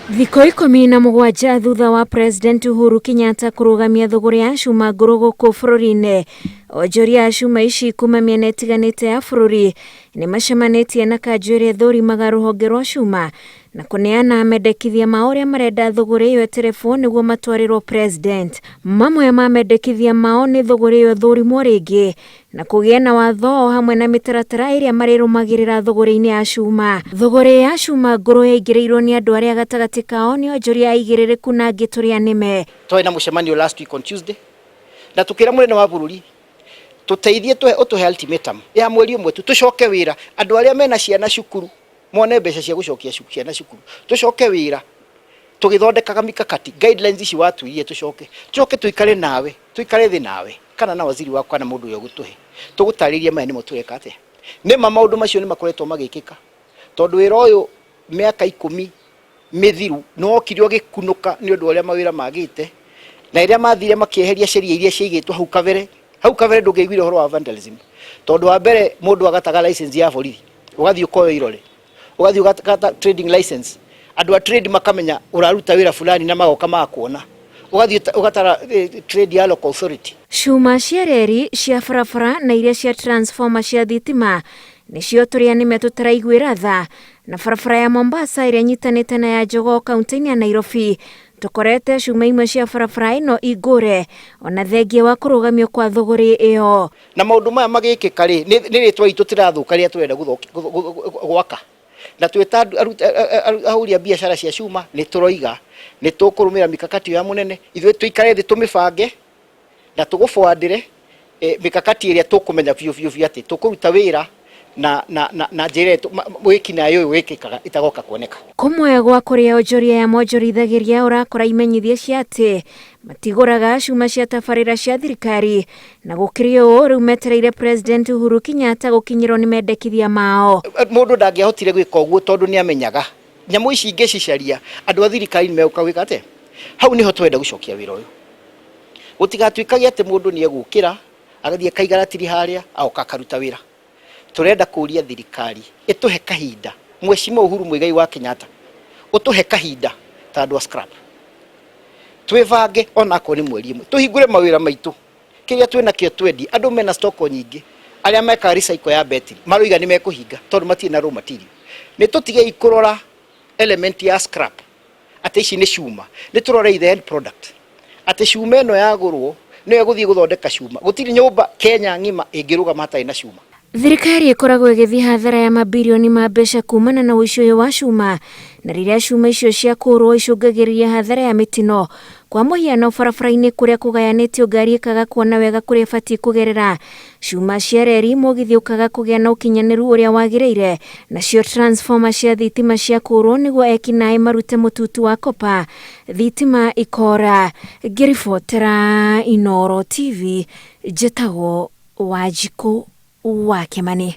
Thikũ 17 thutha wa President Uhuru Kenyatta kũrũgamia thũgũrĩ ya cuma ngũrũ gũkũ bũrũri-inĩ, onjoria a cuma ici kuma mĩena ĩtiganĩte ya bũrũri nĩ macemanĩtie na kanjũ ĩrĩa ĩthũrimaga rũhonge rwa cuma na kũneana mendekithia ma ũrĩa marenda thũgũrĩ ĩyo ĩterebwo nĩguo matwarĩrwo President. Mamwe ma mendekithia mao nĩ thũgũrĩ ĩyo ĩthũrimwo rĩngĩ na kũgĩe na watho o hamwe na mĩtaratara ĩrĩa marĩrũmagĩrĩra thũgũrĩ-inĩ ya cuma. Thũgũrĩ ya cuma ngũrũ yaingĩrĩirwo nĩ andũ arĩa gatagatĩ kao nĩ onjoria aigĩrĩrĩku na angĩ tũrĩ anĩme. Twarĩ na mũcemanio last week on Tuesday na tũkĩra mũnene wa bũrũri tũteithie tũhe ũtũhe ultimatum ya mweri ũmwe tu tũcoke wĩra andũ arĩa mena ciana cukuru mone mbeca cia gũcokia ciana cukuru tũcoke wĩra tũgĩthondekaga mikakati guidelines ici watuirie tũcoke tũcoke tũikare nawe tũikare thĩ nawe kana na waziri waku kana mũndũ ũrĩa ũgũtũhe tũgũtarĩrie maya nĩmo tũreka atĩa nĩma maũndũ macio nĩ makoretwo magĩkĩka tondũ wĩra ũyũ mĩaka 10 mĩthiru nĩ wokire ũgĩkunũka nĩ ũndũ wa ũrĩa mawĩra magĩte na rĩrĩa mathire makĩeheria sheria iria ciaigĩtwo hau kabere hau kabere ndũngĩaiguire ũhoro wa vandalism tondũ wa mbere mũndũ agataga license ya borithi ũgathiĩ ũkoya irore ũgathiĩ ũgata trading license andũ a trade makamenya ũraruta wĩra fulani na magoka magakuona ũgathiĩ ũgatara trade ya local authority. Cuma cia reri, cia barabara na iria cia transformer cia thitima nĩcio tũrĩa nĩme tũtaraiguĩra tha na barabara ya Mombasa ĩrĩa ĩnyitanĩte na ya Jogoo kaunti-inĩ ya Nairobi tũkorete cuma imwe cia barabara ĩno ingũre ona thengia wa kũrũgamio kwa thũgũrĩ ĩyo. Na maũndũ maya magĩkĩka rĩ nĩ rĩtwa ritũ tĩrathũka rĩrĩa tũrenda gwaka na twĩ ta ahũri a biacara cia cuma nĩ tũroiga nĩ tũkũrũmĩrĩra mikakati ya mũnene ithuĩ tũikare thĩ tũmĩbange na tũgũbwandĩre mikakati ĩrĩa tũkũmenya biũ biũ biũ atĩ tũkũruta wĩra na na na na njĩra wĩkinaĩ ũyũ wĩkĩkaga itagoka kuoneka. Kũmwe gwa kũrĩa onjoria aya monjorithagĩria ũrakora imenyithia cia atĩ matigũraga cuma cia tabarĩra cia thirikari na gũkĩrĩ ũũ rĩu metereire President Uhuru Kenyatta gũkinyĩrwo nĩ mendekithia mao. Mũndũ ndangĩahotire gwĩka ũguo tondũ nĩ amenyaga nyamũ ici ingĩcicaria andũ a thirikari nĩ megũka gwĩka atĩa. Hau nĩho tũrenda gũcokia wĩra ũyũ gũtigatuĩkage atĩ mũndũ nĩ egũkĩra agathiĩ akaiga ratiri harĩa agoka akaruta wĩra. Tũrenda kũria thirikari ĩtũhe kahinda Mheshimiwa Uhuru Muigai wa Kenyatta ũtũhe kahinda ta andũ a scrap twĩbange onakorwo nĩ mweri ĩmwe tũhingũre mawĩra maitũ kĩrĩa twĩna kĩo twendie andũ mena stock nyingĩ arĩa mekaga recycle ya betri maroiga nĩ mekũhinga tondũ matirĩ na raw material. Nĩ tũtigei kũrora element ya scrap atĩ ici nĩ cuma nĩ tũrore the end product atĩ cuma ĩno yagũrwo nĩyo ĩgũthiĩ gũthondeka cuma gũtirĩ nyũmba Kenya ng'ima ĩngĩrũgama hatarĩ na cuma. Thirikari ĩkoragwo ĩgĩthiĩ hathara ya mabirioni ma mbeca kumana na ũici ũyũ wa cuma na rĩrĩa cuma icio ciakũrwo icũngagĩrĩria hathara ya mĩtino kwa mũhiano barabara-inĩ kũrĩa kũgayanĩtio ngari ĩkaga kuona wega kũrĩa ĩbatiĩ kũgerera cuma cia reri mũgithi ũkaga kũgĩa na ũkinyanĩru ũrĩa wagĩrĩire nacio transformer cia thitima ciakũrwo nĩguo ekinaĩ marute mũtutu wa kopa thitima ikora. Ngĩribotera Inooro TV njĩtagwo Wanjikũ wa Kĩmani.